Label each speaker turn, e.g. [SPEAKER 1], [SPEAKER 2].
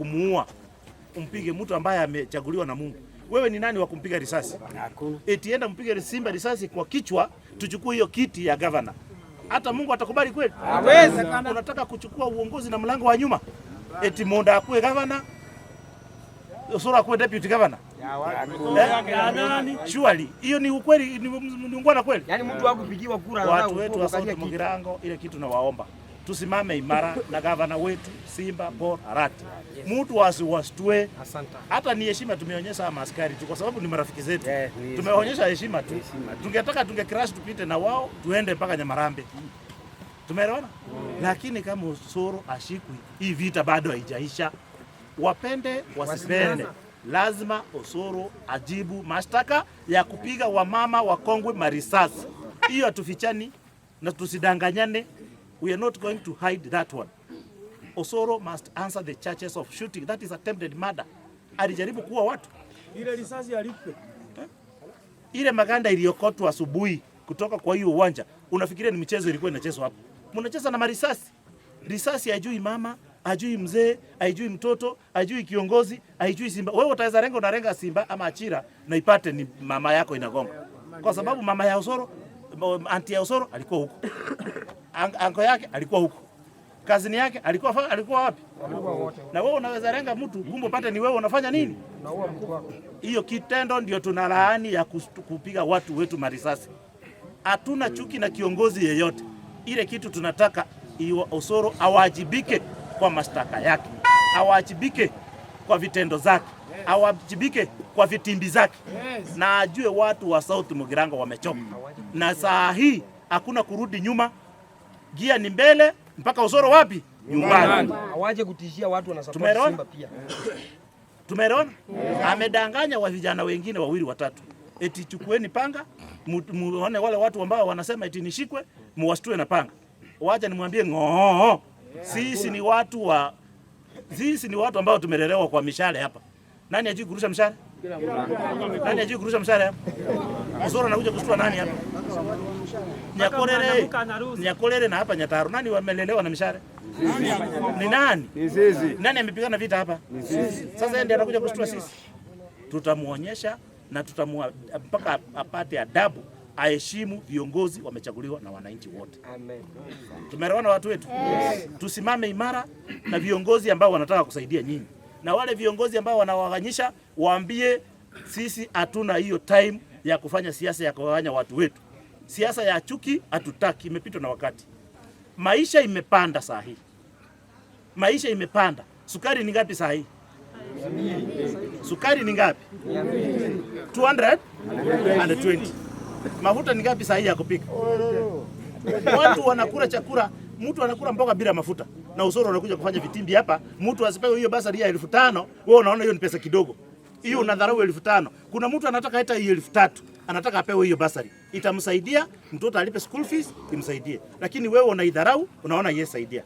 [SPEAKER 1] kumuua, umpige mtu ambaye amechaguliwa na Mungu. Wewe ni nani wa kumpiga risasi?
[SPEAKER 2] Hakuna.
[SPEAKER 1] Eti enda mpige Simba risasi kwa kichwa, tuchukue hiyo kiti ya gavana. Hata Mungu atakubali kweli?
[SPEAKER 2] Hawezi.
[SPEAKER 1] Unataka kuchukua uongozi na mlango wa nyuma, eti Monda akuwe gavana, Osoro akuwe deputy governor. Eh? Surely hiyo ni ukweli, ni ungwana kweli?
[SPEAKER 2] Yaani mtu hakupigiwa kura
[SPEAKER 1] Watu wetu wa South Mugirango, ile kitu nawaomba tusimame imara na gavana wetu Simba Paul Arati, mtu asiwastue.
[SPEAKER 2] Asante.
[SPEAKER 1] Hata ni heshima tumeonyesha maaskari tu, kwa sababu ni marafiki zetu.
[SPEAKER 2] Yeah, ni
[SPEAKER 1] Tumeonyesha heshima tu.
[SPEAKER 2] Heshima tu.
[SPEAKER 1] Tungetaka tunge crash tupite na wao tuende mpaka Nyamarambe. Tumeelewana? Lakini kama Osoro ashikwi, hii vita bado haijaisha. Wapende wasipende, lazima Osoro ajibu mashtaka ya kupiga wamama wakongwe marisasi. Hiyo hatufichani na tusidanganyane. We are not going to hide that one. Osoro must answer the charges of shooting. That is attempted murder. Alijaribu kuua watu.
[SPEAKER 3] Ile risasi alipe.
[SPEAKER 1] Ile maganda iliyokotwa asubuhi kutoka kwa hiyo uwanja, unafikiria ni michezo ilikuwa inachezwa hapo? Mnacheza na marisasi. Risasi haijui mama, hajui mzee, haijui mtoto, haijui kiongozi, haijui simba. Wewe utaweza renga, unarenga simba ama achira na ipate ni mama yako inagonga, kwa sababu mama ya Osoro, anti ya Osoro alikuwa huko, anko yake alikuwa huko, kazini yake alikuwa wapi? Na wewe unaweza renga mtu kumbe upate ni wewe unafanya nini? Hiyo kitendo ndio tunalaani ya kupiga watu wetu marisasi. Hatuna chuki na kiongozi yeyote. Ile kitu tunataka iwa Osoro awajibike kwa mashtaka yake, awajibike kwa vitendo zake, awajibike kwa vitimbi zake, na ajue watu wa South Mugirango wamechoka, na saa hii hakuna kurudi nyuma, gia ni mbele mpaka Osoro wapi? Nyumbani.
[SPEAKER 2] Hawaje kutishia watu wana support
[SPEAKER 1] Tumeelewana?
[SPEAKER 2] Simba pia.
[SPEAKER 1] Tumeelewana? Amedanganya wa vijana wengine wawili watatu, eti chukueni panga muone wale watu ambao wanasema eti nishikwe, muwashtue na panga. Wacha nimwambie ng'oo, sisi ni watu ambao tumelelewa kwa mishale hapa. Nani ajui kurusha mshale? Nani ajui kurusha mshale hapa? Osoro anakuja kushtua nani hapa? Nyakorere, Nyakorere na hapa Nyataro, nani wamelelewa na mishale? Ni nani?
[SPEAKER 4] Ni sisi.
[SPEAKER 1] Nani amepigana vita hapa? Sasa yeye ndiye anakuja kushtua sisi. Tutamuonyesha na tutamua mpaka apate adabu, aheshimu viongozi wamechaguliwa na wananchi wote.
[SPEAKER 2] Amen.
[SPEAKER 1] Tumeelewana watu wetu? Tusimame imara na viongozi ambao wanataka kusaidia nyinyi, na wale viongozi ambao wanawaganyisha waambie sisi hatuna hiyo time ya kufanya siasa ya kugawanya watu wetu. Siasa ya chuki hatutaki, imepitwa na wakati. Maisha imepanda saa hii, maisha imepanda. Sukari ni ngapi saa hii? Sukari ni ngapi? 220. Mafuta ni ngapi saa hii ya kupika? Watu wanakula chakula, mtu anakula mboga bila mafuta, na Osoro anakuja kufanya vitimbi hapa. Mtu asipewe hiyo basari ya 5,000, wewe unaona hiyo ni pesa kidogo, hiyo unadharau 5,000. Kuna mtu anataka hata hiyo 3,000, anataka apewe hiyo basari, itamsaidia mtoto alipe school fees, imsaidie, lakini wewe unaidharau, unaona yes saidia.